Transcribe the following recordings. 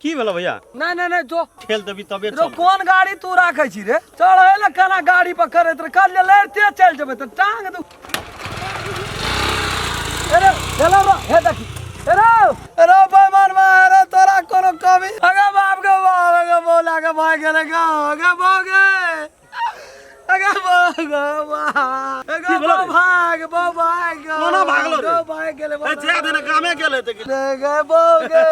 की भेलो भैया? नहीं नहीं नहीं, जो ठेल देबी तबे रो। कोन गाड़ी तू राखै छी रे? चढ़ै ले केना गाड़ी पर करैत रे, कल लड़ते चलि जेबै तऽ टांग दू। अरे चलो रो, हे देखी। अरे रो बेईमान, अरे तोरा कोनो कमी? अगे बाप गे बाप, अगे बोला के भाई गेले गे, अगे बोगे, अगे बोगे बाप, अगे की भेलो रे? भाग बो भाग। कोना भागलो रे? गो भाग गेले। ए, जे देने गामे गेले तऽ गे गे बोगे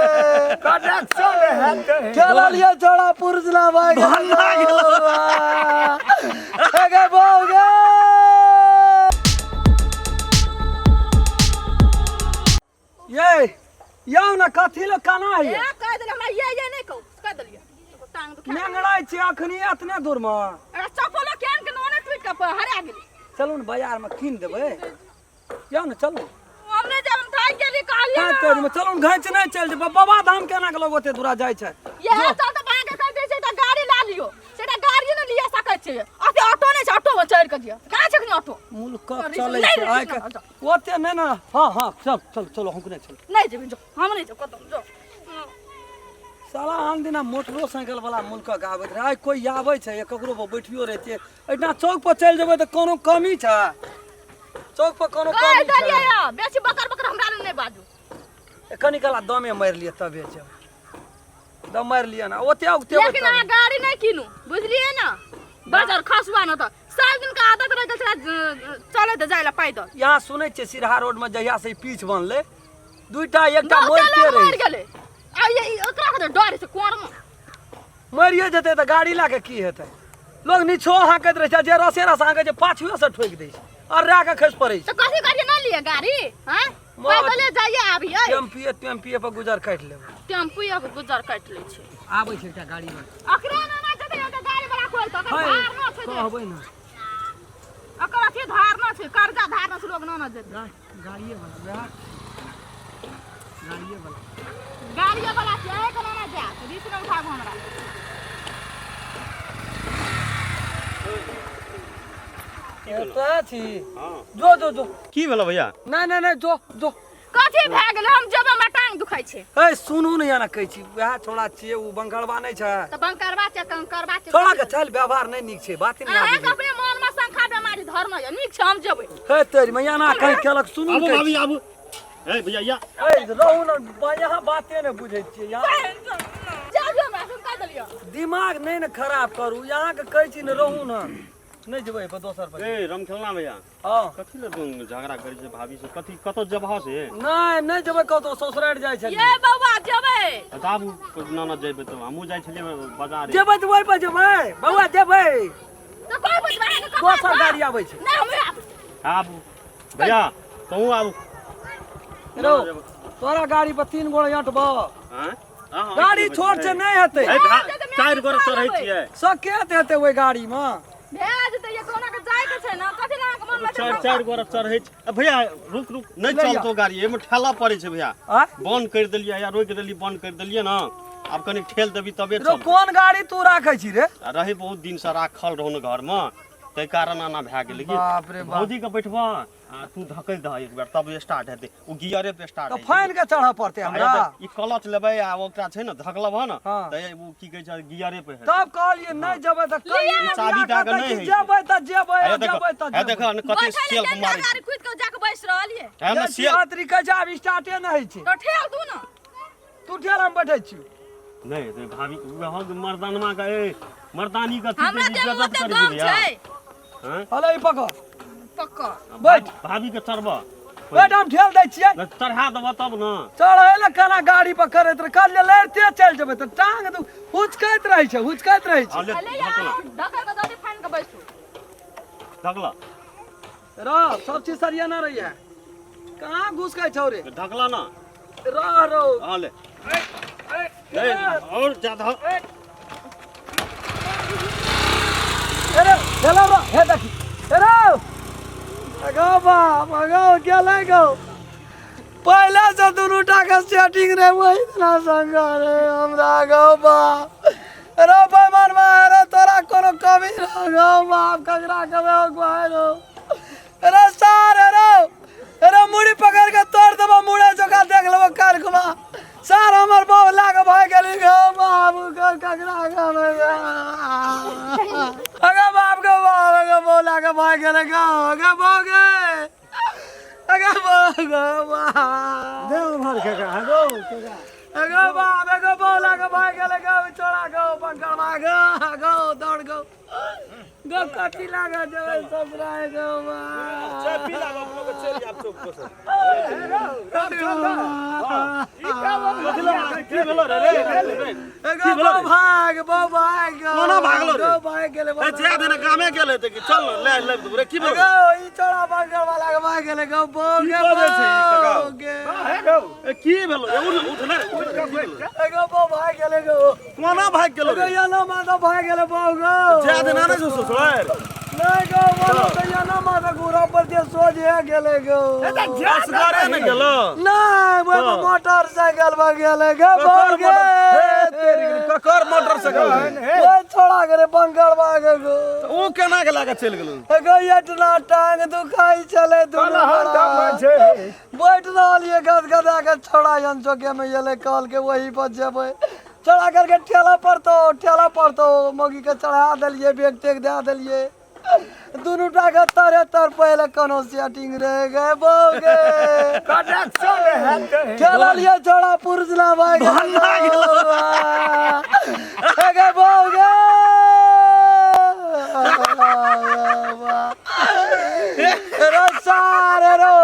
कनेक्शन हेतै। चललिए छोड़ा पुरुष ना भाई भन्ना गेलो। अगे बोगे। ये यौ ने कथी ले केना ए है? कह देलियै हमरा, ये नहीं कहू, कह देलियै टांग दुखा गेल। नेंगड़ाइ छै अखनी एतने दूर मे। एकरा चप्पलो केहन के नोने टूटि के हरा गेलै। चलू ने बाजार में कीन देबै। यौ ने चलू। हम नहि जायब, हम थाकि गेली कहलियै। हाँ तेरी में चलू ने, घैच नहि चलि जेबै बाबा धाम। केना के लोग ओते दूरा जाइ छै? इएह चलते भागे कर दै छै। एकटा गाड़ी ला लियौ, से एकटा गाड़ी नहि लिअ सकै छै। अते ऑटो नहि छै? ऑटो मे चढ़ि के दियौ, कहाँ छै एखनी ऑटो? मुल्क अरे चलै नहि छै रे, आइ नहि, के ओते नहि ने। हाँ हाँ, चल चल चलो, हम नहि चल। नहि जेबै, जो, हम नहि जेब कतौ, जो। साला आन दिना मोटरोसाइकिल वाला मुल्कक आबैत रहै, आइ कोइ आबै छै या ककरो पर बैठियो रहै छियै। एहिठाम चौक पर चलि जेबै तऽ कोनो कमी छै? चौक पर कोनो कहि कमी छै? देलियै यऽ, बेसी बकर बकर हमरा लग नहि बाजू। ए, कनी काला दमे मारि लिअ तबे जाउ। दम मारि लिअ ने, ओते उगते। लेकिन अहाँ गाड़ी नहि कीनू, बुझलियै ने? बाजार खसुआ न तऽ सब दिन के आदत रहि गेल छै चलैत जाय लए पैदल। यहाँ सुनै छियै सिरहा रोड में जहिया से ई पीच बनलै, दुइटा एकटा बहुते मरिते लोग रहै मरि गेलै। आ ये ओकरा कते डर छै कुआर में। मरिए जेतै तऽ गाड़ी लए कऽ की हेतै? लोग निछो हाँकैत रहै छै, जे रसे रस हाँकै छै पाछुए से ठोकि दै छै, अर्रा के खसि पड़ै छै। तऽ कथी करियै, नहि लिअ गाड़ी? हैं, पैदले जाइए आबियै। टेम्पुए टेम्पुए पर गुजर काटि लेबै। टेम्पू पर गुजर काटि लै छै। आबै छै एकटा गाड़ी वाला। ओकरे ने ना जेतै, एकटा गाड़ी वाला कोइ तऽ ओकर धारणा छै जे कहबै ने। ओकर अथी धारणा छै, कर्जा धारणा छै, लोग ना ना जेतै। गाड़िए वाला, वएह गाड़िए वाला। गाड़िए वाला छै, अहाँके ना ना जायत, रिस्क नहि उठाबू हमरा। एतऽ छी। हाँ। जो जो जो। की भेलो भैया? नहीं नहीं नहीं, जो जो। कथी भए गेलै? हम जेबै, हमरा टांग दुखाइ छै। ए सुनू ने, यहाँ कहै छी वएह छोड़ा छियै, ओ बंकरबा नहि छै? तऽ बंकरबा छै, कंकरबा छै। छोड़ा के चल व्यवहार नहि नीक छै, बाते नहि अहाँके आबै। अपने मोनमे शंखा बेमारी धर्म यऽ। नीक छै, हम जेबै। हे तेरी मैया, ना कहीं केलक, सुनू आबू ने कहै भाभी छी। आबू। ए भैया या। ए रहू ने, यहाँ बाते नहि बुझै छियै यहाँ। जाउ हमरा, हम कहि देलियै। दिमाग नहि ने खराब करू। यहाँ के कहै छी ने, रहू ने, नहि जेबै एहि पर, दोसर पर। ए रमखेलना भैया। हँ। कथी लए तुम झगड़ा करै छै भाभी से? कथी कतौ जेबह से? नहि, नहि जेबै कतौ, ससुरारि जाइ छै। ये बौआ, जेबै। तऽ आबू नाना, जेबै तऽ हमहूँ जाइ छलियै बाजार। जेबै तऽ ओहि पर जेबै बौआ, जेबै। तऽ कोइ बुझबै अहाँके कपार दोसर पर? गाड़ी आबै छै। नहि, हमरे आबै। आबू भैया, तहूँ आबू। रौ, तोरा गाड़ी पर तीन गोड़ा अटबह। आँय? हँ, हँ, गाड़ी छोट छै, नहि हेतै। ए, चारि गोरा चढ़ै छियै। सकेत हेतै ओहि गाड़ी मे? भए जेतै ये, कोना के जाय के छै ने, कथी लए अहाँके मन में? चारि चारि गोरा चढ़ै छै। ए, भैया रुक रुक, नहि ले चलतौ गाड़ी, एहिमे ठेला पड़ै छै भैया। आँय? बंद करि देलियै या रोकि देलियै, बंद करि देलियै ने, आब कनि ठेल देबी तबे रौ चलतौ। कोन गाड़ी तू राखै छी रे? आ रहै बहुत दिनसँ राखल रहौ ने घरमे, ताहि कारण एना भए गेलै कि। बाप रे बाप। भौजीके बैठबह आ तू धकेल दह एक बेर, तब स्टार्ट हेतै। ओ गियरे पे स्टार्ट तऽ फाइन के चढ़ऽ पड़तै हमरा। ई क्लच लेबै आ ओकरा छै ने धकलब ने। हाँ। तऽ ओ की कहै छै, गियरे पे हेतै। तब कहलियै नहि जेबै तऽ कहियै। ई चाभी दए कऽ नहि होइ छै। जेबै तऽ जेबै, हे आ देखो, जेबै तऽ हे जेबै। देखो ने कते बैठै लए सेल्फ केना मारै छै। गाड़ी कुदि के जाके बैस रहलियै। हे ने जाइ छी, सेल्फ अतरी कहै छै आब स्टार्टे नहि होइ छै। तऽ ठेल दू ने। तू ठेल, हम बैठै छी। नहि तऽ भाभी वहाँ मर्दानमा के ए मर्दानी के अथी हमरा के देह में इज्जत ओते करै दम छै भैया। छै। हैं? हले ई पकड़। पक्का। बैठ। भाभी के चढ़ब। बैठ, हम ठेल दै छियै। नहि, चढ़ा देबह तब ने। चढ़ै लए केना गाड़ी पर करैत रहे, कहलियै लड़िते चलि जेबै तऽ टांग दू हुचकैत रहै छै, हुचकैत रहै छै। हँ, ले, अले धकला। यार, धक्का के ददी फाइन के बैसू। धकला। रह, सब चीज सरियाना रहिए, कहाँ घुसकै छौ रे? धकला ना। रह रहो। हाँ ले नहीं, और ज्यादा। अरे चलो रो, हे देखी। अरे अगो बाप अगो, गेलै गो। पहले से दुनू टा के सेटिंग रे, वही इतना संग रे हमरा। गो बाप रो बेईमान, रे तोरा कोनो कमी रे? गो बाप, ककरा कबे भाई रो। अरे सार, अरे अरे मुड़ी पकड़ के तोड़ देबो मुड़े जोका, देख लेबो काल कुमा सार। हमर बहू लाग भए गेली गो बाबू गो ककरा गो अगे बाप गो बाप गो बहू लाग भए गेलै गो अगे बहू गे अगे बहू गो बाप देव भर के का गो के अगे बाप अगे बहू लाग भए गेलै गो छोड़ा गो पंकड़वा गो गो दौड़ गो गो कथी लाग जेबै ससुराल गो बाप चाय पी लाब अपनो के चलि जाब चौक पर से। की भेलो रे रे रे? अगे बहू भाग बहू भाग गो कोना भागलो रे? गो भाग गेलै ए, जा देने गामे गेलै तऽ की चल ने, ले ले रे की भेलो गो ई छोड़ा पंकड़ वाला के भाग गेलै गो बहू की गे बजै छै ई काका? बहू गे हे गो ए, की भेलो रे? उठ उठ ने रे, उठ ने, की भेलो? अगे बहू भाग गेलै गो कोना भागि गेलो अगे रे? याना माता भाग गेलै बहू गो जा देना नहि छौ ससुराल नहीं गो बोलो तो याना माता घूरा पर जे सोझ हे गेलै गो असगरे ने गेलो नहीं वो मोटरसाइकिल पर गेलै गो बहू ककर गे मोटर हे तेरी ककर मोटरसाइकिल रे? वो छोड़ा करे पंकड़ भागे गो ऊ केना के लाके चलि गेलो अगे एतना टांग दुखाई चले दुनू कलहर बड़ा। दम छै बैठ रहलियै गद गदा के छोड़ा जन चौके में एलै कहल के वही पर जेबै चढ़ा करके ठेला पड़तो ठेला पड़तो मौगी के चढ़ा देलियै बैग तेग दए देलियै दुनू टा के तरे तर पहिले कोनो सेटिंग रह गए बहू गे कनेक्शन हेतै ठेला लियै छोड़ा पुरुष ना भाई गे बहू गे रो सारे रो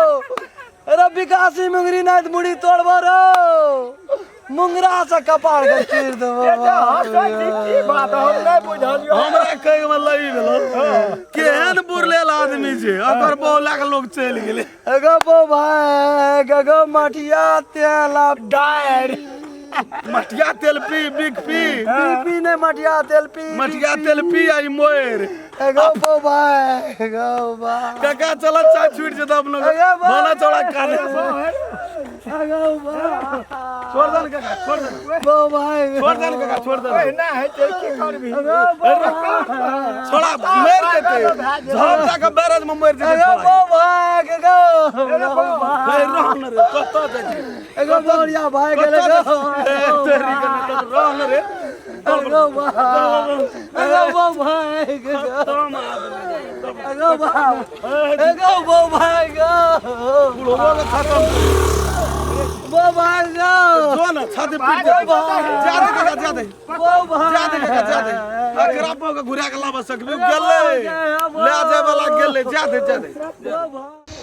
रो विकासी मुंगरी नहीं तो मुड़ी तोड़बो रो मुंगरा से कपार के चीर देबो ये जे हंसै छी की बात हम नहि बुझलियौ हमरा कहे मतलब ई भेलो केहन बुरलेल आदमी छै ओकर बहू लए के लोग चलि गेलै एगो बो भाई एगो मटिया तेल आ डायर मटिया तेल पी बिक पी पी पी नहीं मटिया तेल पी मटिया तेल पी आई मोर एगो बो भाई एगो भाई काका चल चाय छूट जेतौ अपनो के। अगे बा। भाना चौड़ा काने एगो भाई छोड़ दे ने काका छोड़ दे बो भाई छोड़ दे ने काका छोड़ दे ओहिना होइ छै की करबी एगो बो छोड़ा मर जेतै झप जाके बैराज में मर जेतै एगो छोड़ा। बो भाई एगो ए, रह न रे कतऽ जाइ छै एगो बोरिया भाई गेलै कतऽ गो जाइ छै? ए, तेरी के ने कतऽ रह न रे एगो भाई एगो बो भाई खतम आदमी एगो भाई एगो बो भाई गो बुढ़बो के खतम बो भाई गो जो न छाती पीट दे जा दे काका जा दे बो भाई जा दे काका जा दे एकरा बो के घुरा के लाबऽ सकबी गेलै ले जाय वाला गेलै जा दे जा दे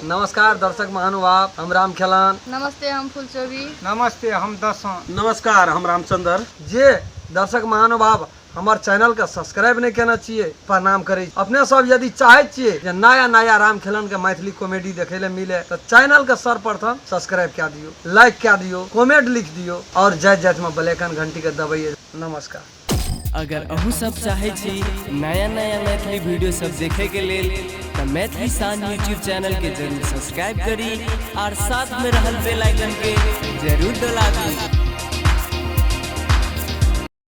नमस्कार दर्शक महानुभाव, हम राम खेलान। नमस्ते, हम फुलचोबी। नमस्ते, हम दसों। नमस्कार, हम रामचंद्र। जे दर्शक महानुभाव हमर चैनल के सब्सक्राइब नहीं केने छियै, प्रणाम करै छी। अपने सब यदि चाहै छियै जे नया नया राम खेलन के मैथिली कॉमेडी देखै ले मिले तऽ चैनल के सर्वप्रथम सब्सक्राइब कए दियौ, लाइक कए दियौ, कमेंट लिख दियौ और जाइत जाइत में बेल आइकन घंटी के दबैयै। नमस्कार। अगर अहूँ सब चाहै छी नया नया मैथिली वीडियो सब देखे के लेल तऽ मैथिली शान यूट्यूब चैनल के जरूर सब्सक्राइब करी और साथ में रहल बेल आइकन के जरूर दबा दी।